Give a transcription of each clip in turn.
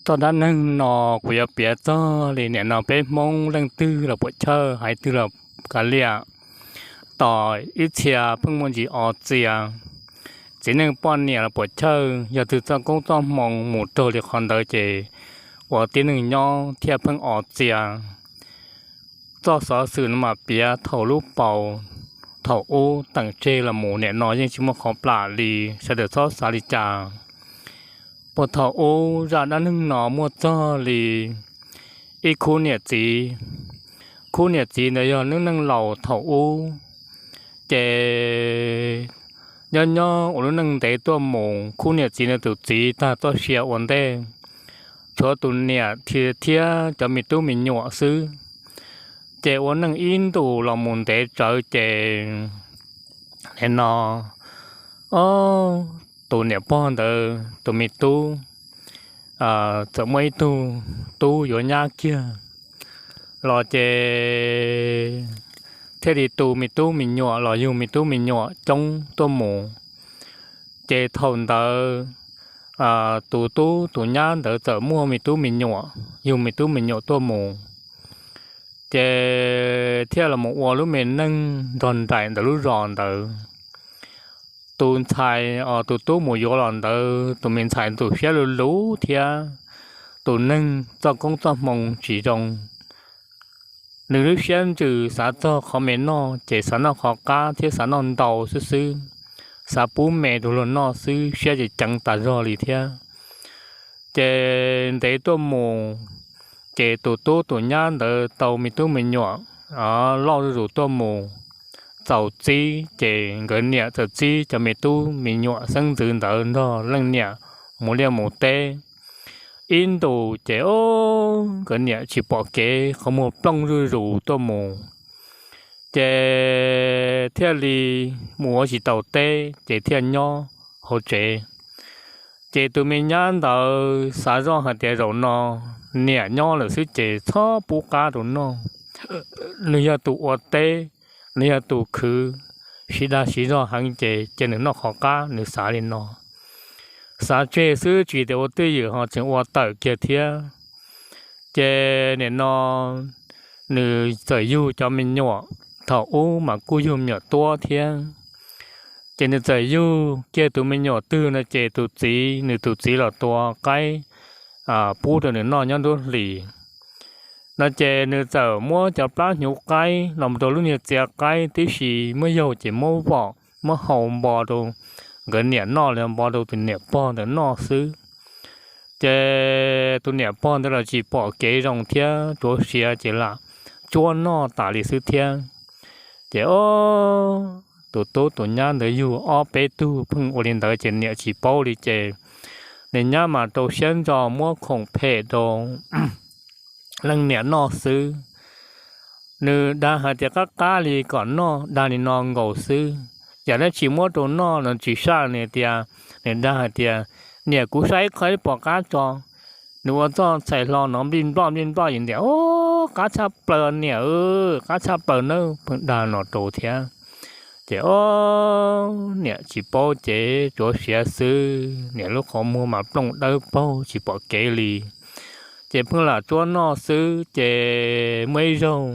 Txoj dab neeg no kuv yuav piav txog li nim no peb Hmoob leej twg los puam chawj, haiv twg los kav liam. Tom ib txhia pheej muaj ntsis o txias, txiv neej poj niam los puam chawj, yog twg txoj koob txoj hmoo mus raug li qhov ntawd ces ua tib neeg nyob thiaj pheej o txias. Txoj xov xwm no mas piav thaum lub paus, thaum ub teem tseg los mus nim no yeej tsis muaj qhov plam li, sawv daws txhob xav li cas. Puag thaum ub zaj dab neeg no muaj txog li ib khub niam txiv. Khub niam txiv ntawd yog lub neej laus thaum ub, ces nyob nyob ua lub neej ntev tuaj mus, khub niam txiv ntawd tus txiv tag txoj sia ua ntej, tshuav tus niam thiab cov me tub me nyuam xwb. Ces ua neej ib ntus los mus ntev tsawv ces nim no, o, tus niam pog ntawd tus me tub txawm muaj ib tug tub yuav nyab kiag los ces thiaj li tu me tub me nyuam los yug me tub me nyuam coob tuaj mus. Ces thaum ntawd tus tub tus nyab ntawd txawm muaj me tub me nyuam, yug me tub me nyuam tuaj mus, ces thiaj los mus ua lub me neej nrog nraim ntawm lub zos ntawd. Tus ntxhais, tus tub mus yuav los ntawd tus me ntxhais tus siab luv luv thiab tus neeg txoj koob txoj hmoo tsis zoo. Nws lub siab ntsws xav txog qhov me noj ces xav noj qhov qab thiab xav noj ntau xwb xwb, xav pub me rau luag noj xwb, siab ces ceev tas zog li thiab. Ces ntev tuaj mus, ces tus tub tus nyab ntawd tau me tub me nyuam loj zuj zus tuaj mus, txaus txib ces nkawd niam txawm txib cov me tub me nyuam xeeb ntxwv ntawd nrog leej niam mus liaj mus teb ib ntus ces nkawd niam tsis pom kev, qhov muag plooj zuj zus tuaj mus, ces thiaj li mus ua tsis tau teb ces thiaj nyob hauv tsev. Ces tus me nyab ntawd xav zoj hais tias zaum no niam nyob lawm xwb ces txhob pub qab rau noj. Nws yog tus ua teb, nws yog tus khwv, siv dag siv zog heev ces cia nws noj qhov qab, nws xav li no. Xav tseg xwb tsis tias ua twj ywm ho tseem ua tawm kiag thiab. Ces nim no nws txawm yug cov me nyuam, thaum ub mas kuj yug me nyuam tuab thiab. Ces nws txawm yug kiag tus me nyuam twg no ces tus txiv, nws tus txiv los tua qaib pub rau nws noj nyob nruab hlis no ces nws txawm muab cov plab hnyuv qaib los rau lub niag txiav qaib tib si, muab yaug ces muab vom muab hau npo rau nkawd niam noj los npo rau tus niam pog ntawd noj xwb. Ces tus niam pog ntawd los tsis pom kev zoo thiab, tsuav siav ces lam tsuab noj tas li xwb thiab. Ces o, tus tub tus nyab ntawd yug ob peb tug pheej ua li ntawd ces niam tsis paub li ces nws nyab mas rau siab ntso muab khoom phem rau leej niam noj xwb. Nws dag hais tias qab qab li kom noj, dag li no nkaus xwb. Yam dab tsi muab rau noj los tsis saj, nws tias, nws dag hais tias, niam kuv saib ib qho ib puas qab tso. Nws ua txoj txhais hlo no nplij nploj nplij nploj ces ntias, o, qab tshaj plaws niam, qab tshaj plaws nawb, pheej dag no rau thiab. Ces o, niam tsis paub ces tsuav siav xwb, niam lub qhov muag mas plooj dawb paug tsis pom kev li. Ces pheej lam tsuab noj xwb ces muaj ib zaug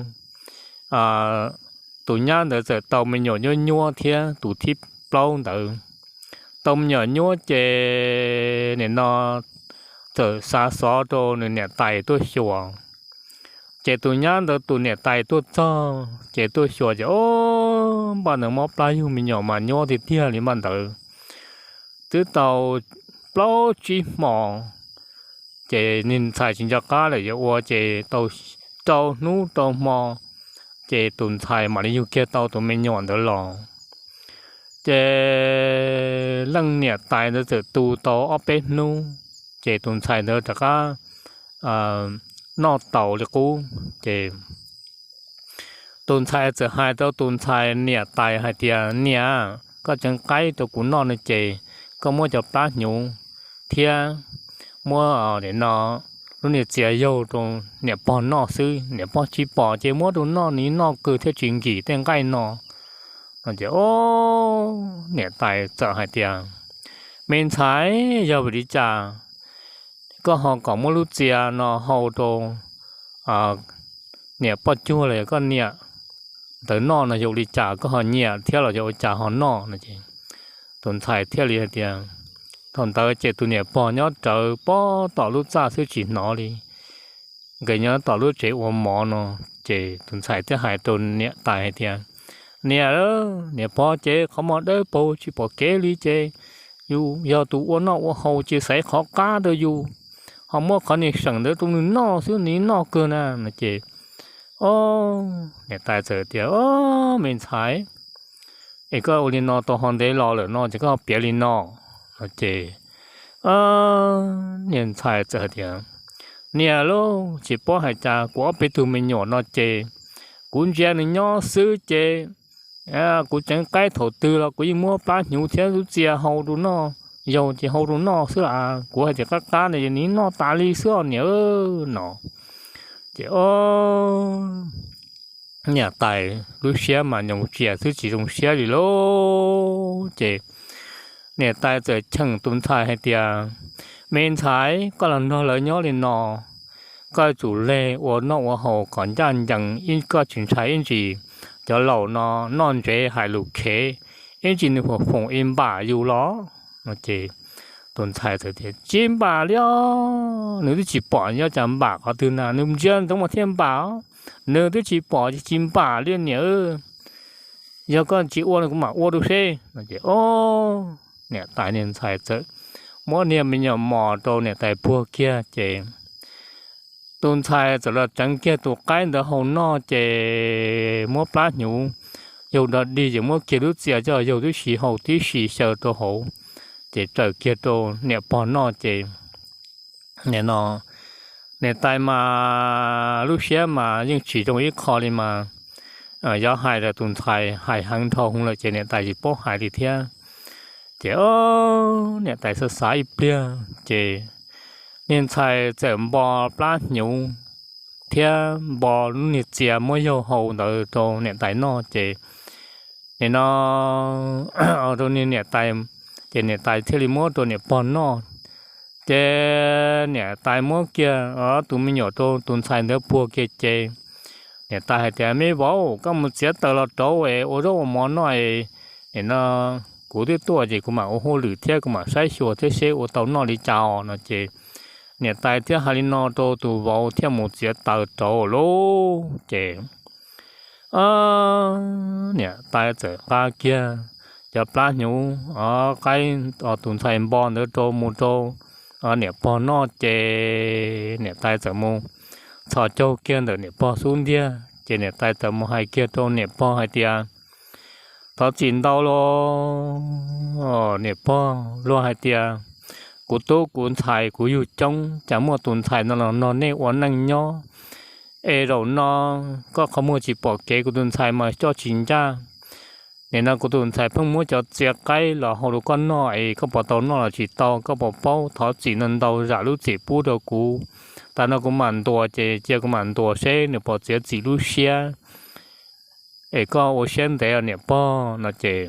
tus nyab ntawd txawm tau me nyuam nyuab nyuab thiab, tus thib plaub ntawd tau me nyuam nyuab ces nim no txawm xav xov rau nws niam tais tuaj xyuas. Ces tus nyab ntawd tus niam tais tuaj txog ces tuaj xyuas ces o, npaj ntawd mob plab yug me nyuam mas nyuab tiag tiag li npaj ntawd. Twb tau plaub tsib hmo ces niag ntxhais tsis nco qab lawm yuav ua ces tau rau hnub rau hmo ces tus ntxhais mam li yug kiag tau tus me nyuam ntawd los. Ces leej niam tais ntawd txawm tu tau ob peb hnub ces tus ntxhais ntawd rov qab noj taus li qub ces tus ntxhais txawm hais rau tus ntxhais niam tais hais tias, niam, koj tseev qaib rau kuv noj no ces koj muab cov plab hnyuv thiab muab no lub niag txiav yaug rau niam pog noj xwb, niam pog tsis pom ces muab rau noj, nws noj kawg thiaj tsis nkim tej nqaij no. No ces o, niam tais txawm hais tias, me ntxhais, yog vim li cas tuaj ho kom muab lub txias no hau rau niam poj cuag los yog koj niam ntawd noj no yog ua li cas, koj ho nyiam thiab los yog ua cas ho noj no ces tus ntxhais thiaj li hais tias, thaum ntawd ces tus niam pog nyob rawv pob tom lub txaj xwb tsis hnov li, nkees nyob tom lub tsev ua mov no. Ces tus ntxhais thiaj hais rau niam tais hais tias, niam, niam pog ces qhov muag dawb paug tsis pom kev li ces yus yog tus ua noj ua haus ces xaiv qhov qab rau yus, ho muab qhov niag seem ntawd rau nws noj xwb, nws noj kawg na no ces, o, niam tais txawm tias, o, me ntxhais, es koj ua li no tau ho ntev los lawm no ces koj ho piav li no no ces niag ntxhais txawm hais tias, niam lauj, tsis paub hais cas kuv ob peb tug me nyuam no ces kuv ntsia nws nyob xwb ces kuv tseev qaib thaum twg los kuv yeej muab plab hnyuv thiab lub txias hau rau noj, yaug ces hau rau noj xwb las, kuv hais tias qab qab no ces nws noj tas li xwb os niam no. Ces o, niam tais lub siab mas nyoos tsias xwb tsis zoo siab li lauj. Ces niam tais txawm cheem tus ntxhais hais tias, me ntxhais, koj los nrog lawv nyob li no, koj yuav tsum leg ua noj ua haus kom ncaj ncees, koj tsis ntshai ib ntsis cov laus no noj ntsev hais lus khev, ib ntsis nws foom foom ib npam yus los no ces tus ntxhais txawm tias, tsis npam li os, nws twb tsis pom nyob cas npam qhov twg na, nws ntsia ntsoov mas thiaj npam, nws twb tsis pom ces tsis npam li niam, yog koj tsis ua no kuv mam ua rau seb no ces o, niam tais niag ntxhais txawm muab niag me nyuam mos rau niam tais puag kiag ces tus ntxhais txawm los tseev kiag tus qaib ntawd hau noj ces muab plab hnyuv yaug dog dig ces muab kiag lub txias coj yaug tib si hau tib si xyaw rau hauv ces raws kiag rau niam pog noj ces nim no niam tais mas lub siab mas yeej tsis zoo ib qho li mas, yuav hais rau tus ntxhais hais heev dhau hwv lawm ces niam tais tsis paub hais li thiab. Ces o, niam tais xav xav ib pliag ces niag ntxhais txawm npo plab hnyuv thiab npo lub niag txias muab yaug hau ntawd rau niam tais noj ces nim no rau niag niam tais, ces niam tais thiaj li muab rau niam pog noj. Ces niam tais muab kiag tus me nyuam rau tus ntxhais ntawd puag kiag ces niam tais hais tias, me vauv, koj mus txiav taws los rauv es ua zaub ua mov noj es, nim no kuv twb tuaj ces kuv mam ua hauj lwm thiab kuv mam saib xyuas thiab seb ua tau noj li cas no ces niam tais thiaj hais li no rau tus vauv thiaj mus txiav taws rauv lauj. Ces niam tais txawm nqa kiag cov plab hnyuv, qaib, tus ntxhais npo ntawd rau mus rau niam pog noj ces niam tais txawm mus txhos caug kiag ntawm niam pog xub ntiag ces niam tais txawm mus hais kiag rau niam pog hais tias, thov txim ntau lauj, niam pog, luag hais tias kuv tub kuv ntxhais kuv yug coob cas muaj tus ntxhais no los nrog nej ua neej nyob es zaum no koj qhov muag tsis pom kev, kuv tus ntxhais mas coj tsis ncaj. Nim no kuv tus ntxhais pheej muab cov txias qaib los hau rau koj noj es koj puas tau noj los tsis tau, koj puas paub, thov txim ntau ntau zam lub txim pub rau kuv. Tas no kuv mam ntuas ces cia kuv mam ntuas seb nws puas txiav txim lub siab es koj ua siab ntev niam pog no ces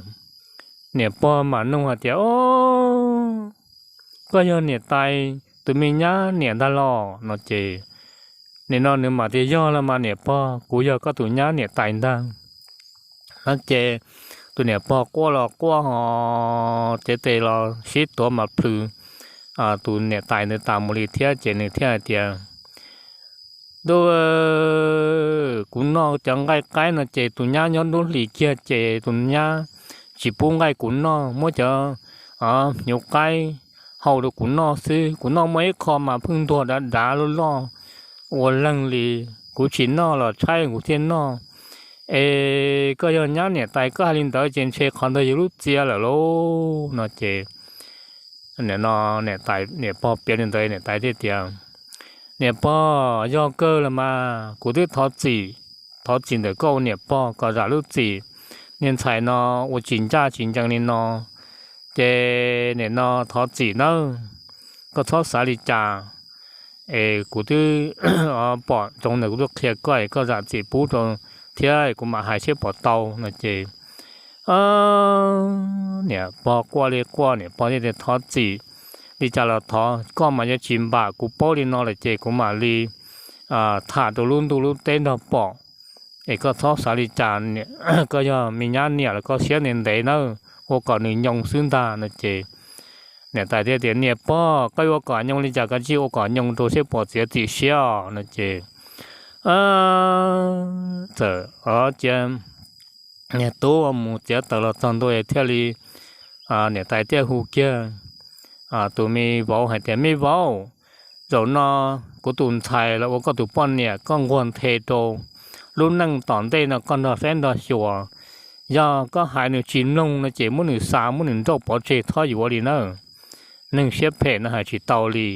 niam pog mam nug hais tias, o, koj yog niam tais tus me nyab niam ntag los no ces nim no nws mam tias, yog los mas niam pog, kuv yog koj tus nyab niam tais ntag. No ces tus niam pog quaj los quaj ho cev tes los sib tuav mas plhws tus niam tais ntawd tas mus li thiab ces nws thiaj hais tias, ntuj, kuv noj cov nqaij qaib no ces tus nyab nyob nruab hlis kiag ces tus nyab tsis pub nqaij kuv noj, muab cov hnyuv qaib hau rau kuv noj xwb, kuv noj muaj ib qho mas pheej ntuag dav dav loj loj ua leeg li. Kuv tsis noj los tshaib kuv thiaj noj. Es koj yog nyab niam tais koj hais li ntawd ces ntshe qhov ntawd yog lub txias lawm lauj no ces niam pog piav li ntawd niam tais thiaj tias, niam pog, yog kawg los mas kuv twb thov txim, thov txim ntawm koj ua niam pog kom zam lub txim. Niag ntxhais no ua tsis ncaj tsis ncees li no ces nim no thov txim nawb, koj txhob xav li cas. Es kuv twb pom zoo ntawm kuv twb qhia koj es koj zam txim pub rau thiab kuv mam hais seb puas tau no ces niam pog quaj li quaj, niam pog thiaj tias, thov txim, li cas los thov, koj mas yuav tsis npam, kuv paub li no lawm ces kuv mam li tham rau lub ntuj lub teb nrog pom. Es koj txhob xav li cas, koj yog me nyab niam los koj siab ntev ntev nawb, ua kom nws nyoo xwb ntag no ces niam tais thiaj tias, Niam pog, koj yuav ua kom nyoo li cas koj cia li ua kom nyoo rau seb puas txiav txim siab no ces txawm cia niag tub mus txiav taws los txog ntua thiaj li, niam tais thiaj hu kiag tus me vauv hais tias, Me vauv, zaum no kuv tus ntxhais los ua koj tus poj niam, koj nquag nthe rau lub neej tom ntej no koj nrog saib nrog xyuas. Yog koj hais nws tsis mloog no ces muab nws xa muab nws nrauj pov tseg, txhob yuav li nawb. Neeg siab phem no hais tsis tau li.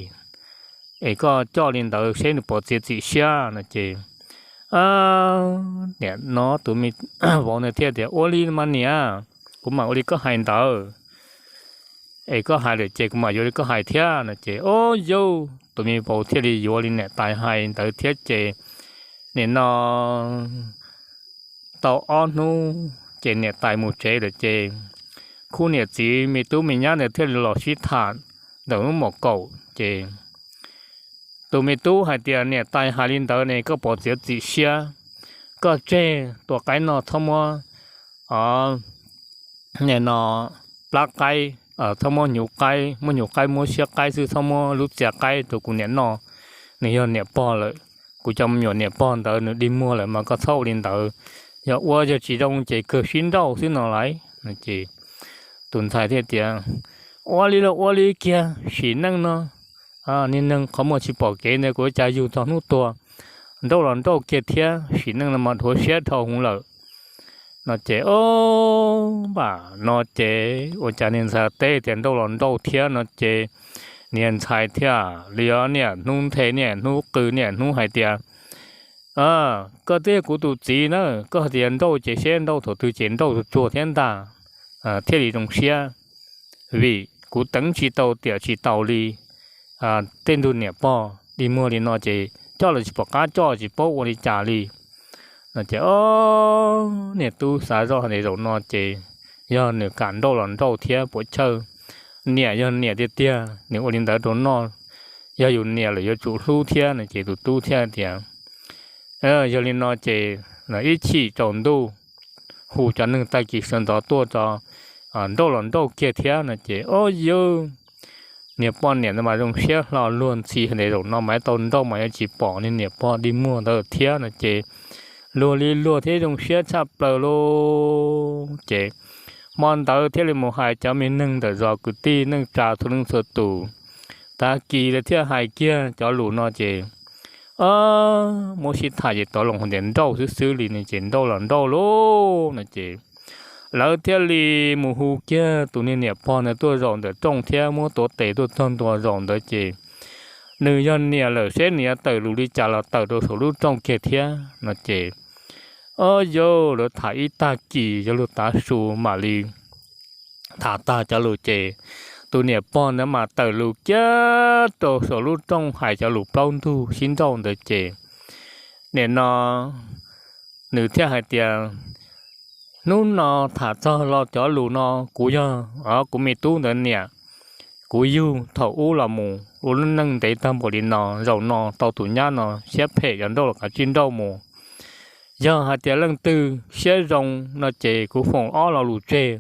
Es koj coj li ntawd seb nws puas txiav txim siab no ces niam no tus me vauv ntawd thiaj tias, Ua li mas niam, kuv mam ua li koj hais ntawd. Es koj hais lawm ces kuv mam yuav li koj hais thiab no ces, o, yauj, tus me vauv thiaj li yuav li niam tais hais ntawd thiab ces nim no tau ob hnub ces niam tais mus tsev lawm ces khub niam txiv me tub me nyab ntawd thiaj li los sib tham ntawm lub mom kaum ces tus me tub hais tias, Niam tais hais li ntawd ne, koj puas txiav txim siab? Koj tseg tua qaib noj, txhob muab, o, nim no plab qaib, txhob muab hnyuv qaib, muab hnyuv qaib muab siab qaib xwb, txhob muab lub txias qaib rau kuv niam noj. Nws yog niam pog lawm, kuv cov me nyuam niam pog ntawd nws dig muag lawm mas koj txhob ua li ntawd. Yog ua yog tsis zoo ces kawg sib nrauj xwb no lauj no ces tus ntxhais thiaj tias, Ua li los ua li kiag, sim neej no niag neeg qhov muag tsis pom kev ntawd kuv ua cas yug txog hnub tuag, nrauj los nrauj kiag thiab, sim neej no mas dhuav siab dhau hwv lawm no ces, o, npam no ces ua cas niag ntxhais teb tias nrauj los nrauj thiab no ces niag ntxhais thiaj li niaj hnub nthe niaj hnub qw niaj hnub hais tias, Koj twb yog kuv tus txiv na, koj hais tias nrauj ces seb nrauj thaum twg ces nrauj tsuag tsuag thiab ntag, thiaj li zoo siab. Vim kuv teev tsis tau tiam tsis taus li. Tej ntug niam pog dig muag li no ces coj los tsis pom qab coj, tsis paub ua li cas li no ces, o, niag tub xav zoj hais tias zaum no ces yog nws kam nrauj los nrauj thiab puas chawj. Niam yog niam tiag tiag, nws ua li ntawd rau noj, yog yus niam lawm yuav tsum hlub thiab no ces tus tub thiaj tias, Yog li no ces ib chim tsaus ntuj hu cov neeg tag kis sawv ntxov tuaj tso, nrauj los nrauj kiag thiab no ces, o, yawg, niag poj niam ntawd mas zoo siab hlo luag ntxhi hais tias zaum no mas tau nrauj mas yuav tsis pom niag niam pog dig muag ntawd thiab no ces luag li luag thiab zoo siab tshaj plaws lauj. Ces hmo ntawd thiaj li mus hais cov me neeg ntawm zos kwv tij neej tsa txhua leej txhua tus. Tag kis lawv thiaj hais kiag cov lus no ces, o, muab sib tham ces tov loo hais tias nrauj xwb xwb li no ces nrauj los nrauj lauj no ces lawv thiaj li mus hu kiag tus niag niam pog ntawd tuaj zaum ntawm rooj thiab muab tuav tes tuaj txog ntua zaum ntawd ces nws yog niam lawm seb nws yuav tawm lus li cas los tawm rau saum lub rooj kiag thiab no ces, o, yawg, lawv tham ib tag kis cov lus tav su mam li tham tag cov lus ces tus niam pog ntawd mas tawm lus kiag rau saum lub rooj hais cov lus plaub ntug sib nrauj ntawd ces nim no nws thiaj hais tias, Hnub no tham txog los cov lus no, kuv yog, o, kuv me tub ntawd niam, kuv yug thaum ub los mus ua lub neej ntev tag npaum li no, zaum no tau tus nyab no siab phem yuav nrauj los kav tsij nrauj mus. Yog hais tias leej twg siab zoo no ces kuv foom ob lo lus tseg.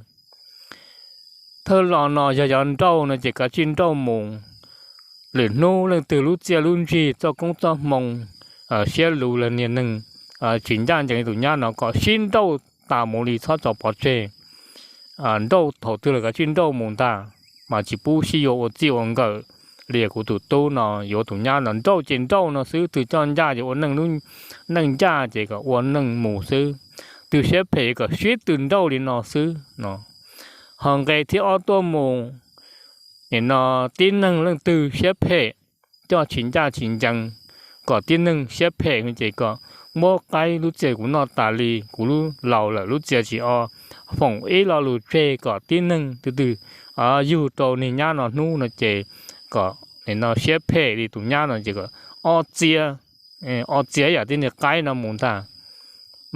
Thawj lo no yog yuav nrauj no ces kav tsij nrauj mus. Lwm hnub leej twg lub txiaj lub ntsig txoj koob txoj hmoo, siab lug los niag neeg tsis ncaj ncees li tus nyab no kom sib nrauj tas mus li txhob tso pov tseg. Nrauj thaum twg los kav tsij nrauj mus ntag, mas tsis pub sib yuav ua txij ua nkawm li kuv tus tub no yuav tus nyab no nrauj ces nrauj no xwb, twg coj ncaj ces ua neej, neej ncaj ces kom ua neej mus xwb, twg siab phem kom sib tw nrauj li no xwb no. Ho nqe thib ob tuaj mus, nim no tib neeg leej twg siab phem coj tsis ncaj tsis ncees, kom tib neeg siab phem ces kom muab qaib lub txiaj kuv noj tas li, kuv lub laus lawm lub txiaj tsis o, foom ib lo lus tseg kom tib neeg twg twg yug rau niag nyab no hnub no ces kom nim no siab phem li tus nyab no ces kom o txia, o txia yam tib niag qaib no mus ntag.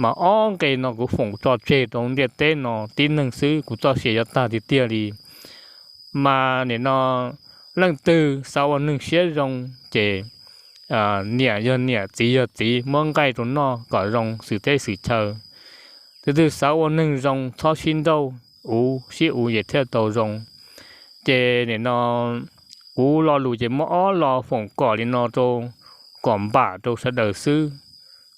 Mas ob nqe no kuv foom tso tseg rau ntiaj teb no tib neeg xwb, kuv txoj sia yuav tag tiag tiag li. Mas nim no Leej twg xav ua neeg siab zoo ces niam yog niam, txiv yog txiv, muab nqaij rau noj kom zoo xwm teb xwm chaw. Tus twg xav ua neeg zoo txhob sib nrauj, uv sib uv ces thiaj tau zoo. Ces nim no kuv lo lus ces muab ob lo foom kom li no rau, kom npam rau sawv daws xwb.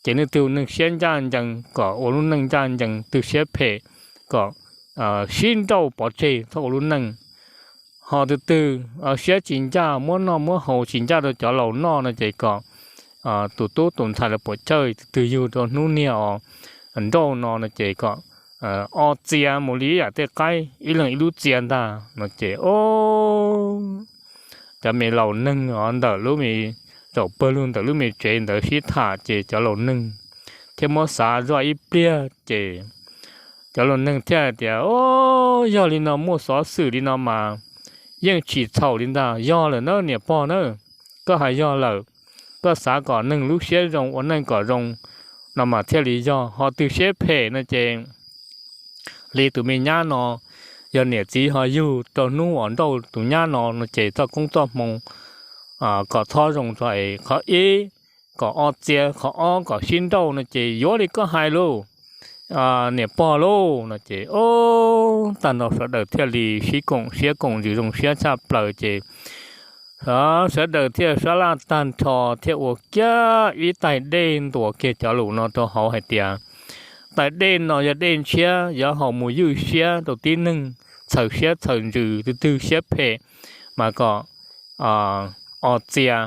Ces leej twg neeg siab ncaj ncees kom ua lub neej ncaj ncees, twg siab phem kom sib nrauj pov tseg txhob ua lub neej. Ho tus twg siab tsis ncaj, muab noj muab haus tsis ncaj rau cov laus noj no ces kom tus tub tus ntxhais los puas chawj, tus twg yug rau hnub niag os nrauj no no ces kom o txia mus li ib yam tej qaib, ib leeg ib lub txia ntag no ces o cov me laus neeg os ntawm lub me, zaum pawg lug ntawm lub me tsev ntawd sib tham ces cov laus neeg thiaj muab xav zoj ib pliag ces cov laus neeg thiaj hais tias, O, yog li no muaj xov xwm li no mas yeej tsis txhaum li ntag, yog lawm na niam pog na, koj hais yog lawm. Koj xav kom neeg lub siab zoo ua neej kom zoo no mas thiaj li yog. Ho twg siab phem no ces li tus me nyab no, yog niam txiv ho yug rau hnub uas nrauj tus nyab no no ces txoj koob txoj hmoo kom txhob zoo tso es qhov ib, kom o txia, qhov ob kom sib nrauj no ces yuav li koj hais lauj, niam pog lauj no ces o tag nrho sawv daws thiaj li sib koom siab koom ntsws zoo siab tshaj plaws ces sawv daws thiaj sab laj tag nrho thiaj ua kiag ib tais dej ntuas kiag cov lus no rau hauv hais tias, Tais dej no yog dej ntshiab, yuav haus mus ywj siab rau tib neeg, txhaws siab txhaws ntsws, tus twg siab phem mas kom o txia.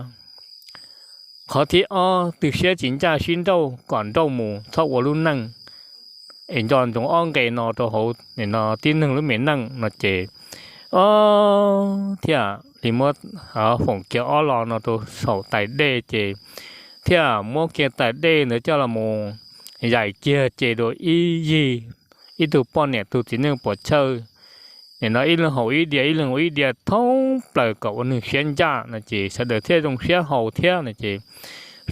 Qhov thib ob, twg siab tsis ncaj sib nrauj kom nrauj mus txhob ua lub neej. Es nco ntsoov ob nqe no rau hauv nim no tib neeg lub me neej no ces o thiaj li muab foom kiag ob lo no rau saum tais dej ces thiaj muab kiag tais dej ntawd coj los mus yaim kiag ces rau ib yig, ib tug poj niam tug txiv neej puas chawj. Nim no ib leeg haus ib diav, ib leeg ua ib diav thoob plaws kom ua neeg siab ncaj no ces sawv daws thiaj zoo siab haus thiab no ces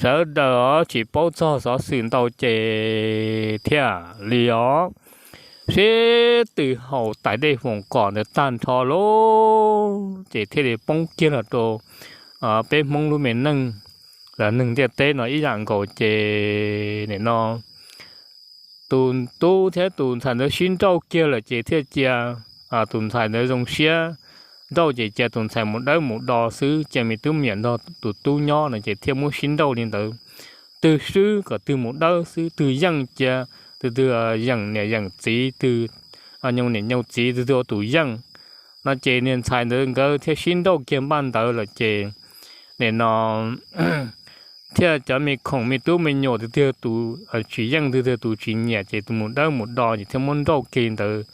sawv daws tsis paub txog xov xwm ntau ces thiaj li os sib tw haus tais dej foom kom ntawd tag nrho lauj ces thiaj li poob kiag los rau peb Hmoob lub me neej, los neeg ntiaj teb no ib yam nkaus ces nim no tus tub thiab tus ntxhais ntawd sib nrauj kiag lawm ces thiaj cia tus ntxhais ntawd zoo siab. Nrauj ces cia tus ntxhais mus dawb mus do xwb, cia me tub me nyuam nrog tus tub nyob no ces thiaj muab sib nrauj li ntawd. Twg swb kom twg mus dawb xwb, twg yeej cia twg, twg yeem niam yeem txiv, twg nyoog niam nyoog txiv, twg twg ua tus yeej no ces niag ntxhais ntawd nkawd thiaj sib nrauj kiag npaj ntawd lawm ces nim no thiaj cov me khoom me tub me nyuam twg twg tus tsis yeej, twg twg tus tsis nyiam ces tus mus dawb mus do ces thiaj muab nrauj kiag li ntawd.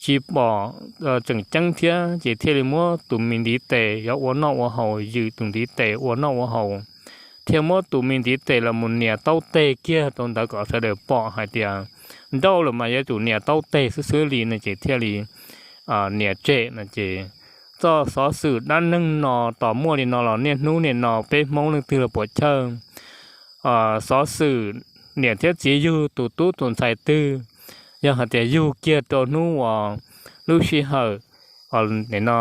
Tsis pom tseem ceeb thiab ces thiaj li muab tus me ntiv tes yuav ua noj ua haus, ywm tus ntiv tes ua noj ua haus, thiaj muab tus me ntiv tes los mus nias taub teg kiag rau ntawd kom sawv daws pom hais tias nrauj lawm mas yuav tsum nias taub teg xwb xwb li no ces thiaj li nias tseg no ces txoj xov xwm dab neeg no tos muaj li no los niaj hnub niaj no peb Hmoob leej twg los puas chawj. Xov xwm niam thiab txiv yug tus tub tus ntxhais twg, yog hais tias yug kiag rau hnub uas lub sij hawm nim no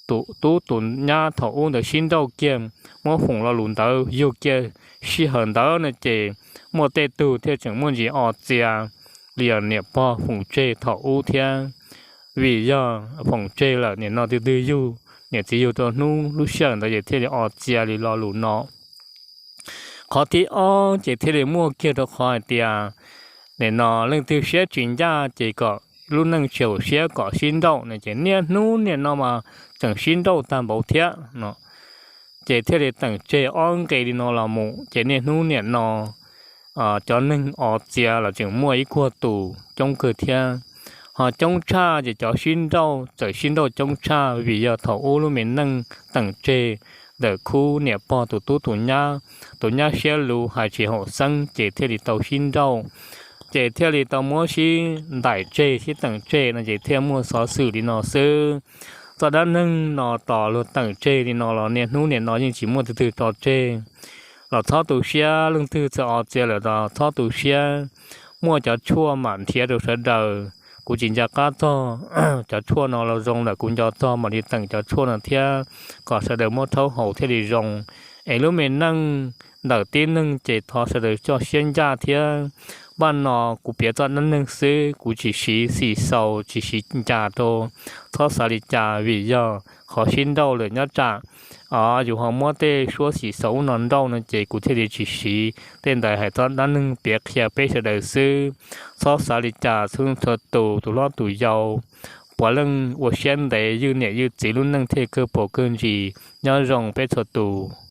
tus tub tus nyab thaum ub ntawd sib nrauj kiag, muab foom lo lus ntawd yug kiag sij hawm ntawd no ces muaj tej tug thiaj tseem muaj ntsis o txia li os niam pog foom tseg thaum ub thiab. Vim yog foom tseg lawm nim no twg twg yug, niam txiv yug rau hnub lub sij hawm ntawd ces thiaj li o txia li lo lus no. Qhov thib ob ces thiaj li muaj kiag rau qhov hais tias nim no leej twg siab tsis ncaj ces kom lub neej tsis haum siab kom sib nrauj no ces niaj hnub niaj no mas tseem sib nrauj tag npaum thiab no. Ces thiaj li teem tseg ob nqe li no los mus ces niaj hnub niaj no cov neeg o txia los tseem muaj ib kuag tus coob kawg thiab. Ho coob tshaj ces cov sib nrauj txawm sib nrauj coob tshaj vim yog thaum ub lub me neej teem tseg ntawm khub niam pog tus tub tus nyab, tus nyab siab luv hais tsis haum xeeb ces thiaj li tau sib nrauj, ces thiaj li tau muab sib ntaim tseg sib teem tseg no ces thiaj muaj xov xwm li no xwb. Txoj dab neeg no tos luag teem tseg li no los niaj hnub niaj no yeej tsis muaj twg twg tso tseg los txhob tu siab, leej twg txawm o txia lawm los txhob tu siab. Muaj cov tshuaj mam nrhiav rau sawv daws, kuv tsis nco qab txog cov tshuaj no los zoo lawm, kuv nco txog mam li teem cov tshuaj no thiab kom sawv daws muab rhaub haus thiaj li zoo. Es lub me neej ntawm tib neeg ces thov sawv daws coj siab ncaj thiab. Npaj no kuv piav txoj dab neeg xwb, kuv tsis siv xim xaus tsis siv ncas rau, txhob xav li cas vim yog qhov sib nrauj lawm nyob tsam yus ho muab tej suab xim xaus ub no nrauj no ces kuv thiaj li tsis siv. Tej ntawd hais txoj dab neeg piav qhia peb sawv daws xwb, txhob xav li cas. Txhua txhua tus, tus hlob tus yau, puav leej ua siab ntev, ywj niam ywj txiv lub neej thiaj kawg paus kawg ntsis. Nyob zoo peb txhua tus.